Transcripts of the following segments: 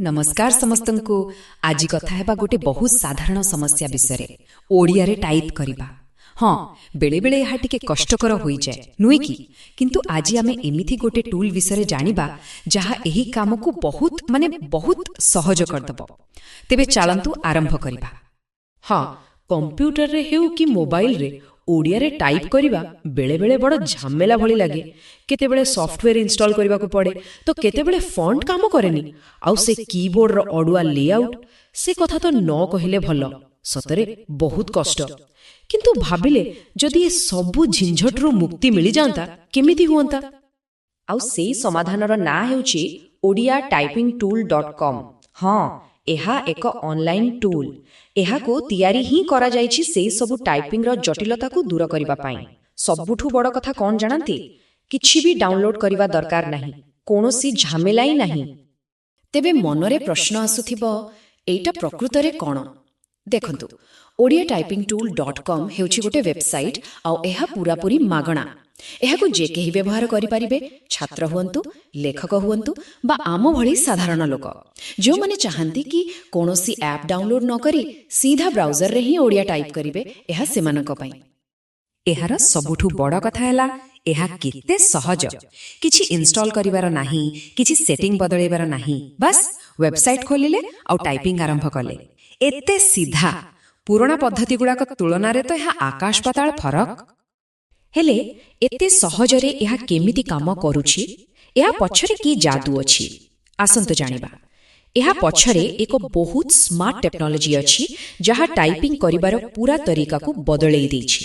ନମସ୍କାର ସମସ୍ତଙ୍କୁ। ଆଜି କଥା ହେବା ଗୋଟେ ବହୁତ ସାଧାରଣ ସମସ୍ୟା ବିଷୟରେ, ଓଡ଼ିଆରେ ଟାଇପ୍ କରିବା। ହଁ, ବେଳେବେଳେ ଏହା ଟିକେ କଷ୍ଟକର ହୋଇଯାଏ, ନୁହେଁ କି? କିନ୍ତୁ ଆଜି ଆମେ ଏମିତି ଗୋଟେ ଟୁଲ୍ ବିଷୟରେ ଜାଣିବା, ଯାହା ଏହି କାମକୁ ବହୁତ, ମାନେ ବହୁତ ସହଜ କରିଦେବ। ତେବେ ଚାଲନ୍ତୁ ଆରମ୍ଭ କରିବା। ହଁ, କମ୍ପ୍ୟୁଟରରେ ହେଉ କି ମୋବାଇଲରେ ଓଡ଼ିଆରେ ଟାଇପ୍ କରିବା ବେଳେବେଳେ ବଡ଼ ଝାମେଲା ଭଳି ଲାଗେ। କେତେବେଳେ ସଫ୍ଟୱେର୍ ଇନଷ୍ଟଲ୍ କରିବାକୁ ପଡ଼େ ତ କେତେବେଳେ ଫଣ୍ଟ କାମ କରେନି। ଆଉ ସେ କିବୋର୍ଡର ଅଡୁଆ ଲେଆଉଟ୍, ସେ କଥା ତ ନ କହିଲେ ଭଲ। ସତରେ ବହୁତ କଷ୍ଟ। କିନ୍ତୁ ଭାବିଲେ, ଯଦି ଏ ସବୁ ଝିଞ୍ଝଟରୁ ମୁକ୍ତି ମିଳିଯାଆନ୍ତା, କେମିତି ହୁଅନ୍ତା? ଆଉ ସେଇ ସମାଧାନର ନାଁ ହେଉଛି odiatypingtool.com। ହଁ, ଏହା ଏକ ଅନଲାଇନ୍ ଟୁଲ୍। ଏହାକୁ ତିଆରି ହିଁ କରାଯାଇଛି ସେଇ ସବୁ ଟାଇପିଂର ଜଟିଳତାକୁ ଦୂର କରିବା ପାଇଁ। ସବୁଠୁ ବଡ଼ କଥା କ'ଣ ଜାଣନ୍ତି? କିଛି ବି ଡାଉନଲୋଡ୍ କରିବା ଦରକାର ନାହିଁ, କୌଣସି ଝାମେଲା ହିଁ ନାହିଁ। ତେବେ ମନରେ ପ୍ରଶ୍ନ ଆସୁଥିବ, ଏଇଟା ପ୍ରକୃତରେ କ'ଣ? ଦେଖନ୍ତୁ, odiatypingtool.com ହେଉଛି ଗୋଟେ ୱେବସାଇଟ୍ ଆଉ ଏହା ପୂରାପୂରି ମାଗଣା। ଏହାକୁ ଯେ କେହି ବ୍ୟବହାର କରିପାରିବେ, ଛାତ୍ର ହୁଅନ୍ତୁ, ଲେଖକ ହୁଅନ୍ତୁ ବା ଆମ ଭଳି ସାଧାରଣ ଲୋକ, ଯେଉଁମାନେ ଚାହାନ୍ତି କି କୌଣସି ଆପ୍ ଡାଉନଲୋଡ୍ ନ କରି ସିଧା ବ୍ରାଉଜରରେ ହିଁ ଓଡ଼ିଆ ଟାଇପ୍ କରିବେ, ଏହା ସେମାନଙ୍କ ପାଇଁ। ଏହାର ସବୁଠୁ ବଡ଼ କଥା ହେଲା, ଏହା କେତେ ସହଜ। କିଛି ଇନଷ୍ଟଲ୍ କରିବାର ନାହିଁ, କିଛି ସେଟିଂ ବଦଳେଇବାର ନାହିଁ। ବାସ୍, ୱେବସାଇଟ୍ ଖୋଲିଲେ ଆଉ ଟାଇପିଂ ଆରମ୍ଭ କଲେ। ଏତେ ସିଧା! ପୁରୁଣା ପଦ୍ଧତିଗୁଡ଼ାକ ତୁଳନାରେ ତ ଏହା ଆକାଶ ପାତାଳ ଫରକ। ହେଲେ ଏତେ ସହଜରେ ଏହା କେମିତି କାମ କରୁଛି? ଏହା ପଛରେ କି ଯାଦୁ ଅଛି? ଆସନ୍ତୁ ଜାଣିବା। ଏହା ପଛରେ ଏକ ବହୁତ ସ୍ମାର୍ଟ ଟେକ୍ନୋଲୋଜି ଅଛି, ଯାହା ଟାଇପିଂ କରିବାର ପୁରା ତରିକାକୁ ବଦଳେଇ ଦେଇଛି।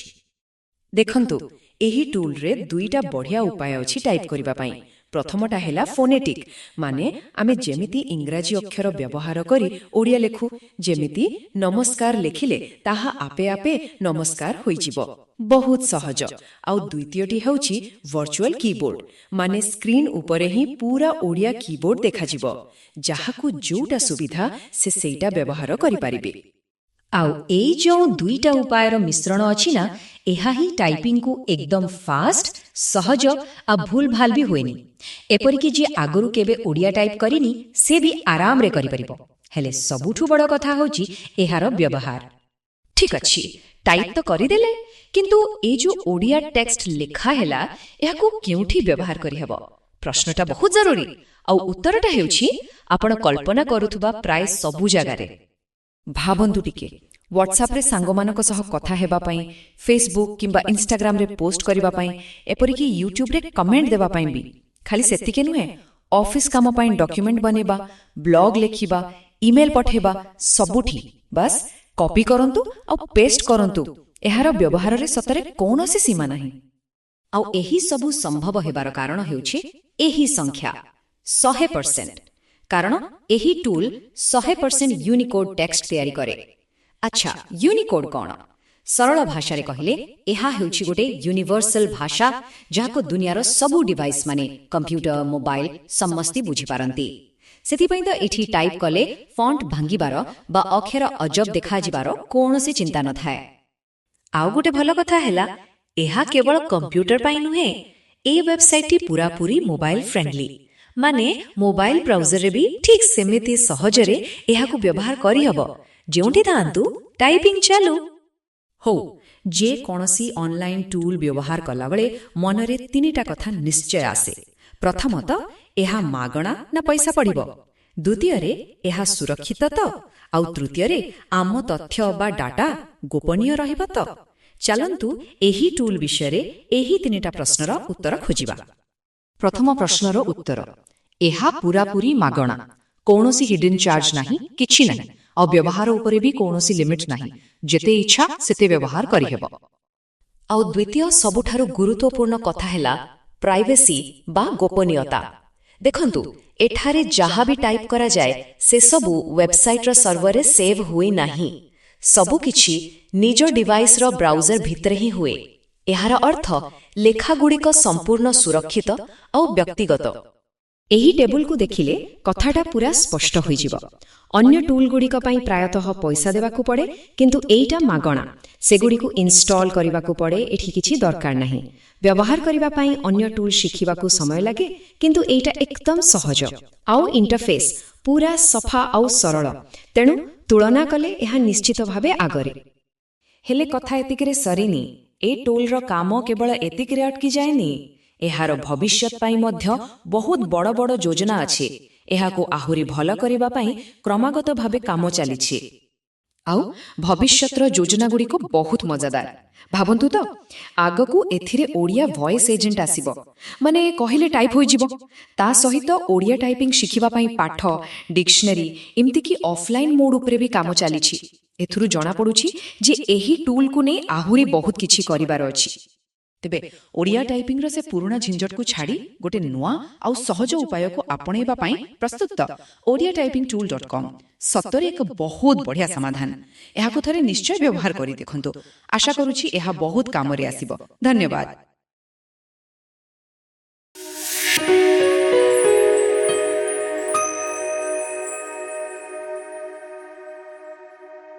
ଦେଖନ୍ତୁ, ଏହି ଟୁଲ୍ରେ ଦୁଇଟା ବଢ଼ିଆ ଉପାୟ ଅଛି ଟାଇପ୍ କରିବା ପାଇଁ। ପ୍ରଥମଟା ହେଲା ଫୋନେଟିକ୍, ମାନେ ଆମେ ଯେମିତି ଇଂରାଜୀ ଅକ୍ଷର ବ୍ୟବହାର କରି ଓଡ଼ିଆ ଲେଖୁ। ଯେମିତି ନମସ୍କାର ଲେଖିଲେ ତାହା ଆପେ ଆପେ ନମସ୍କାର ହୋଇଯିବ। ବହୁତ ସହଜ। ଆଉ ଦ୍ୱିତୀୟଟି ହେଉଛି ଭର୍ଚୁଆଲ କିବୋର୍ଡ, ମାନେ ସ୍କ୍ରିନ୍ ଉପରେ ହିଁ ପୁରା ଓଡ଼ିଆ କିବୋର୍ଡ ଦେଖାଯିବ। ଯାହାକୁ ଯୋଉଟା ସୁବିଧା, ସେ ସେଇଟା ବ୍ୟବହାର କରିପାରିବେ। ଆଉ ଏଇ ଯେଉଁ ଦୁଇଟା ଉପାୟର ମିଶ୍ରଣ ଅଛି ନା, ଏହା ହିଁ ଟାଇପିଂକୁ ଏକଦମ ଫାଷ୍ଟ, ସହଜ ଆଉ ଭୁଲ ଭାଲ ବି ହୁଏନି। ଏପରିକି ଯିଏ ଆଗରୁ କେବେ ଓଡ଼ିଆ ଟାଇପ୍ କରିନି, ସେ ବି ଆରାମରେ କରିପାରିବ। ହେଲେ ସବୁଠୁ ବଡ଼ କଥା ହେଉଛି ଏହାର ବ୍ୟବହାର। ଠିକ୍ ଅଛି, ଟାଇପ୍ ତ କରିଦେଲେ, କିନ୍ତୁ ଏ ଯୋଉ ଓଡ଼ିଆ ଟେକ୍ସଟ ଲେଖା ହେଲା, ଏହାକୁ କେଉଁଠି ବ୍ୟବହାର କରିହେବ? ପ୍ରଶ୍ନଟା ବହୁତ ଜରୁରୀ। ଆଉ ଉତ୍ତରଟା ହେଉଛି, ଆପଣ କଳ୍ପନା କରୁଥିବା ପ୍ରାୟ ସବୁ ଜାଗାରେ। ଭାବନ୍ତୁ ଟିକେ, ହ୍ୱାଟ୍ସଆପ୍ରେ ସାଙ୍ଗମାନଙ୍କ ସହ କଥା ହେବା ପାଇଁ, ଫେସବୁକ୍ କିମ୍ବା ଇନଷ୍ଟାଗ୍ରାମରେ ପୋଷ୍ଟ କରିବା ପାଇଁ, ଏପରିକି ୟୁଟ୍ୟୁବରେ କମେଣ୍ଟ ଦେବା ପାଇଁ ବି। ଖାଲି ସେତିକି ନୁହେଁ, ଅଫିସ୍ କାମ ପାଇଁ ଡକ୍ୟୁମେଣ୍ଟ ବନେଇବା, ବ୍ଲଗ୍ ଲେଖିବା, ଇମେଲ୍ ପଠେଇବା, ସବୁଠି। ବାସ୍, କପି କରନ୍ତୁ ଆଉ ପେଷ୍ଟ କରନ୍ତୁ। ଏହାର ବ୍ୟବହାରରେ ସତରେ କୌଣସି ସୀମା ନାହିଁ। ଆଉ ଏହି ସବୁ ସମ୍ଭବ ହେବାର କାରଣ ହେଉଛି ଏହି ସଂଖ୍ୟା, 100%। କାରଣ ଏହି ଟୁଲ୍ 100% ୟୁନିକୋଡ୍ ଟେକ୍ସଟ ତିଆରି କରେ। ଆଚ୍ଛା, ୟୁନିକୋଡ୍ କ'ଣ? ସରଳ ଭାଷାରେ କହିଲେ, ଏହା ହେଉଛି ଗୋଟେ ୟୁନିଭର୍ସାଲ ଭାଷା, ଯାହାକୁ ଦୁନିଆର ସବୁ ଡିଭାଇସ୍, ମାନେ କମ୍ପ୍ୟୁଟର, ମୋବାଇଲ, ସମସ୍ତେ ବୁଝିପାରନ୍ତି। ସେଥିପାଇଁ ତ ଏଠି ଟାଇପ୍ କଲେ ଫଣ୍ଟ ଭାଙ୍ଗିବାର ବା ଅକ୍ଷର ଅଜବ ଦେଖାଯିବାର କୌଣସି ଚିନ୍ତା ନଥାଏ। ଆଉ ଗୋଟେ ଭଲ କଥା ହେଲା, ଏହା କେବଳ କମ୍ପ୍ୟୁଟର ପାଇଁ ନୁହେଁ, ଏଇ ୱେବସାଇଟ୍ଟି ପୂରାପୂରି ମୋବାଇଲ ଫ୍ରେଣ୍ଡଲି। ମାନେ ମୋବାଇଲ ବ୍ରାଉଜରରେ ବି ଠିକ୍ ସେମିତି ସହଜରେ ଏହାକୁ ବ୍ୟବହାର କରିହେବ। ଯେଉଁଠି ଥାଆନ୍ତୁ, ଟାଇପିଂ ଚାଲୁ। ହଉ, ଯେ କୌଣସି ଅନଲାଇନ୍ ଟୁଲ୍ ବ୍ୟବହାର କଲାବେଳେ ମନରେ ତିନିଟା କଥା ନିଶ୍ଚୟ ଆସେ। ପ୍ରଥମତଃ, ଏହା ମାଗଣା ନା ପଇସା ପଡ଼ିବ? ଦ୍ୱିତୀୟରେ, ଏହା ସୁରକ୍ଷିତ ତ? ଆଉ ତୃତୀୟରେ, ଆମ ତଥ୍ୟ ବା ଡାଟା ଗୋପନୀୟ ରହିବ ତ? ଚାଲନ୍ତୁ, ଏହି ଟୁଲ୍ ବିଷୟରେ ଏହି ତିନିଟା ପ୍ରଶ୍ନର ଉତ୍ତର ଖୋଜିବା। ପ୍ରଥମ ପ୍ରଶ୍ନର ଉତ୍ତର: ଏହା ପୂରାପୂରି ମାଗଣା। କୌଣସି ହିଡେନ୍ ଚାର୍ଜ ନାହିଁ, କିଛି ନାହିଁ। ଆଉ ବ୍ୟବହାର ଉପରେ ବି କୌଣସି ଲିମିଟ୍ ନାହିଁ। ଯେତେ ଇଚ୍ଛା ସେତେ ବ୍ୟବହାର କରିହେବ। ଆଉ ଦ୍ୱିତୀୟ ସବୁଠାରୁ ଗୁରୁତ୍ୱପୂର୍ଣ୍ଣ କଥା ହେଲା ପ୍ରାଇଭେସି ବା ଗୋପନୀୟତା। ଦେଖନ୍ତୁ, ଏଠାରେ ଯାହା ବି ଟାଇପ୍ କରାଯାଏ, ସେସବୁ ୱେବସାଇଟ୍ର ସର୍ଭରରେ ସେଭ୍ ହୁଏ ନାହିଁ। ସବୁକିଛି ନିଜ ଡିଭାଇସ୍ର ବ୍ରାଉଜର ଭିତରେ ହିଁ ହୁଏ। ଏହାର ଅର୍ଥ, ଲେଖାଗୁଡ଼ିକ ସମ୍ପୂର୍ଣ୍ଣ ସୁରକ୍ଷିତ ଆଉ ବ୍ୟକ୍ତିଗତ। ଏହି ଟେବୁଲକୁ ଦେଖିଲେ କଥାଟା ପୁରା ସ୍ପଷ୍ଟ ହୋଇଯିବ। ଅନ୍ୟ ଟୁଲ୍ଗୁଡ଼ିକ ପାଇଁ ପ୍ରାୟତଃ ପଇସା ଦେବାକୁ ପଡ଼େ, କିନ୍ତୁ ଏଇଟା ମାଗଣା। ସେଗୁଡ଼ିକୁ ଇନଷ୍ଟଲ୍ କରିବାକୁ ପଡ଼େ, ଏଠି କିଛି ଦରକାର ନାହିଁ। ବ୍ୟବହାର କରିବା ପାଇଁ ଅନ୍ୟ ଟୁଲ୍ ଶିଖିବାକୁ ସମୟ ଲାଗେ, କିନ୍ତୁ ଏଇଟା ଏକଦମ ସହଜ। ଆଉ ଇଣ୍ଟରଫେସ୍ ପୁରା ସଫା ଆଉ ସରଳ। ତେଣୁ ତୁଳନା କଲେ ଏହା ନିଶ୍ଚିତ ଭାବେ ଆଗରେ। ହେଲେ କଥା ଏତିକିରେ ସରିନି। ଏ ଟୁଲ୍ର କାମ କେବଳ ଏତିକିରେ ଅଟକି ଯାଏନି। ଏହାର ଭବିଷ୍ୟତ ପାଇଁ ମଧ୍ୟ ବହୁତ ବଡ଼ ବଡ଼ ଯୋଜନା ଅଛି। ଏହାକୁ ଆହୁରି ଭଲ କରିବା ପାଇଁ କ୍ରମାଗତ ଭାବେ କାମ ଚାଲିଛି। ଆଉ ଭବିଷ୍ୟତର ଯୋଜନାଗୁଡ଼ିକ ବହୁତ ମଜାଦାର। ଭାବନ୍ତୁ ତ, ଆଗକୁ ଏଥିରେ ଓଡ଼ିଆ ଭଏସ୍ ଏଜେଣ୍ଟ ଆସିବ, ମାନେ କହିଲେ ଟାଇପ୍ ହୋଇଯିବ। ତା ସହିତ ଓଡ଼ିଆ ଟାଇପିଂ ଶିଖିବା ପାଇଁ ପାଠ, ଡିକ୍ସନାରୀ, ଏମିତିକି ଅଫଲାଇନ୍ ମୋଡ୍ ଉପରେ ବି କାମ ଚାଲିଛି। ଏଥିରୁ ଜଣାପଡ଼ୁଛି ଯେ ଏହି ଟୁଲ୍କୁ ନେଇ ଆହୁରି ବହୁତ କିଛି କରିବାର ଅଛି। ତେବେ ଓଡ଼ିଆ ଟାଇପିଂର ସେ ପୁରୁଣା ଝିଞ୍ଝଟକୁ ଛାଡ଼ି ଗୋଟେ ନୂଆ ଆଉ ସହଜ ଉପାୟକୁ ଆପଣେଇବା ପାଇଁ ପ୍ରସ୍ତୁତ OdiaTypingTool.com ସତରେ ଏକ ବହୁତ ବଢ଼ିଆ ସମାଧାନ। ଏହାକୁ ଥରେ ନିଶ୍ଚୟ ବ୍ୟବହାର କରି ଦେଖନ୍ତୁ। ଆଶା କରୁଛି ଏହା ବହୁତ କାମରେ ଆସିବ। ଧନ୍ୟବାଦ।